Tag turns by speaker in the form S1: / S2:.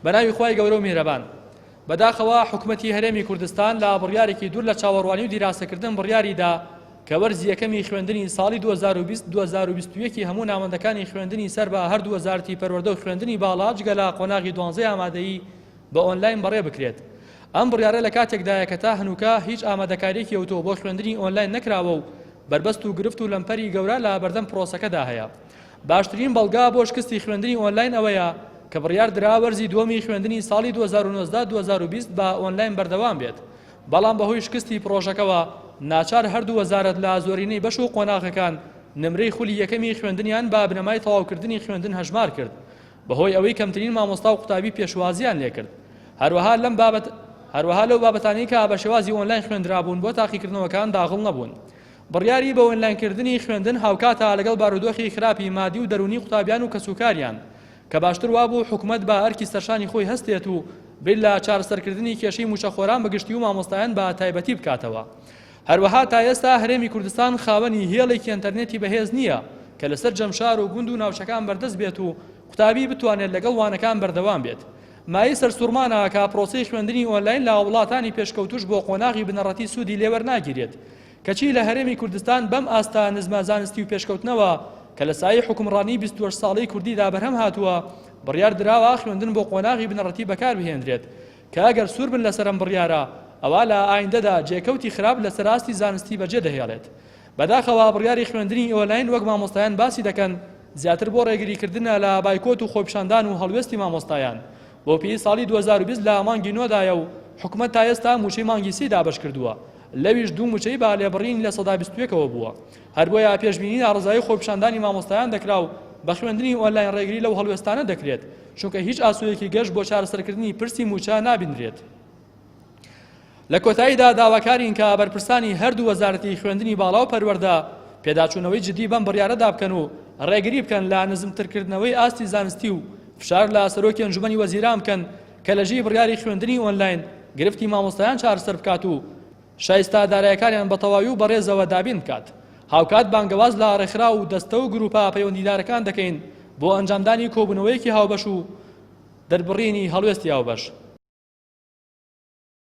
S1: بەناوی خوای گەورە و میهرەبان. بەداخەوە حکومەتی هەرێمی کوردستان لە بڕیارێکی دوور لە چاوەڕوانی و دیراسەکردن بڕیاری دا کە وەرزی یەکەمی خوێندنی ساڵی 2020 2021 ی هەموو ناوەندەکانی خوێندنی سەر بە هەردوو وەزارەتی پەروەردە و خوێندنی باڵا جگە لە قۆناغی دوانزەی ئامادەیی بە ئۆنلاین بەڕێ بکرێت. ئەم بڕیارە لە کاتێکدایە کە تا هەنووکە هیچ ئامادەکارییەکی ئەوتۆ بۆ خوێندنی ئۆنلاین نەکراوە و بەربەست و گرفت و لەمپەری گەورە لە بەردەم پرۆسەکەدا هەیە. باشترین بەڵگە بۆ شکستی خوێندنی ئۆنلاین ئەوەیە کە بڕیار درا وەرزی دووەمی خوێندنی ساڵی 2019 2020 بە ئۆنلاین بەردەوام بێت، بەڵام بەهۆی شکستی پڕۆژەکەوە ناچار هەردوو وەزارەت لە زۆرینەی بەش و قۆناغەکان نمرەی خولی یەکەمی خوێندنیان بە بنەمای تەواوکردنی خوێندن هەژمار کرد بەهۆی ئەوەی کەمترین مامۆستا و قوتابی پێشوازیان لێکرد. هەروەها لەم بابەت هەروەها لەو بابەتانەی کە بە شێوازی ئۆنلاین خوێندرابوون بۆ تاقیکردنەوەکان داغڵ نەبوون. بڕیاری بە ئۆنلاینکردنی خوێندن هاوکاتە لەگەڵ بارودۆخی خراپی مادی و دەروونی قوتابیان و کەسوکاریان کە باشتر وابوو حکومەت بە ئەرکی سەرشانی خۆی هەستێت و بیر لە چارەسەرکردنی کێشەی مووچەخۆران بە گشتی و مامۆستایان بە تایبەتی بکاتەوە. هەروەها تا ئێستا هەرێمی کوردستان خاوەنی هێڵێکی ئەنتەرنێتی بەهێز نییە کە لە سەرجەم شار و گوند و ناوچەکان بەردەست بێت و قوتابی بتوانێت لەگەڵ وانەکان بەردەوام بێت. مایەی سەرسوڕمانە کە پرۆسەی خوێندنی ئۆنلاین لە وڵاتانی پێشکەوتووش بۆ قۆناغی بنەڕەتی سوودی لێوەرناگیرێت کەچی لە هەرێمی کوردستان بەم ئاستە نزمە زانستی و پێشکەوتنەوە کە لە سایەی حوکمڕانی 28 ساڵەی کوردیدا بەرهەم هاتووە بڕیار دراوە خوێندن بۆ قۆناغی بنەڕەتی بەکاربهێنرێت کە ئەگەر سوور بن لەسەر ئەم بڕیارە ئەوا لە ئایندەدا جێکەوتی خراپ لەسەر ئاستی زانستی بەجێ دەهێڵێت. بەداخەوە بڕیاری خوێندنی ئۆنلاین وەک مامۆستایان باسی دەکەن زیاتر بۆ ڕێگریکردنە لە بایکۆت و خۆپیشاندان و هەڵوێستی مامۆستایان بۆ پێی ساڵی 2020 لە مانگی نۆدایە و حکومەت تا ئێستا مووچەی مانگی سی دابەش کردووە لەویش دوو مووچەی بە لێبڕینی 21%ەوە بووە هەر بۆیە پێشبینی ناڕەزایی خۆپیشاندانی مامۆستایان دەکرا و بە خوێندنی ئۆنلاین ڕێگری لەو هەڵوێستانە دەکرێت چونکە هیچ ئاسۆیەکی گەش بۆ چارەسەرکردنی پرسی مووچە نابینرێت. لە کۆتاییدا داواکارین کە بەرپرسانی هەردوو وەزارەتی خوێندنی باڵا و پەروەردە پێداچوونەوەی جدی بەم بڕیارەدا بکەن و ڕێگری بکەن لە نزمترکردنەوەی ئاستی زانستی و فشار لە سەرۆکی ئەنجومەنی وەزیران بکەن کە لەژی بڕیاری خوێندنی ئۆنلاین گرفتی مامۆستایان چارەسەر بکات و شایستە دارایەکانیان بە تەواوی و بەڕێزەوە دابین بکات. هاوکات بانگەواز لە ڕێکخراو و دەستە و گروپە پەیوەندیدارەکان دەکەین بۆ ئەنجامدانی کۆبوونەوەیەکی هاوبەش و دەربڕینی هەڵوێستی هاوبەش.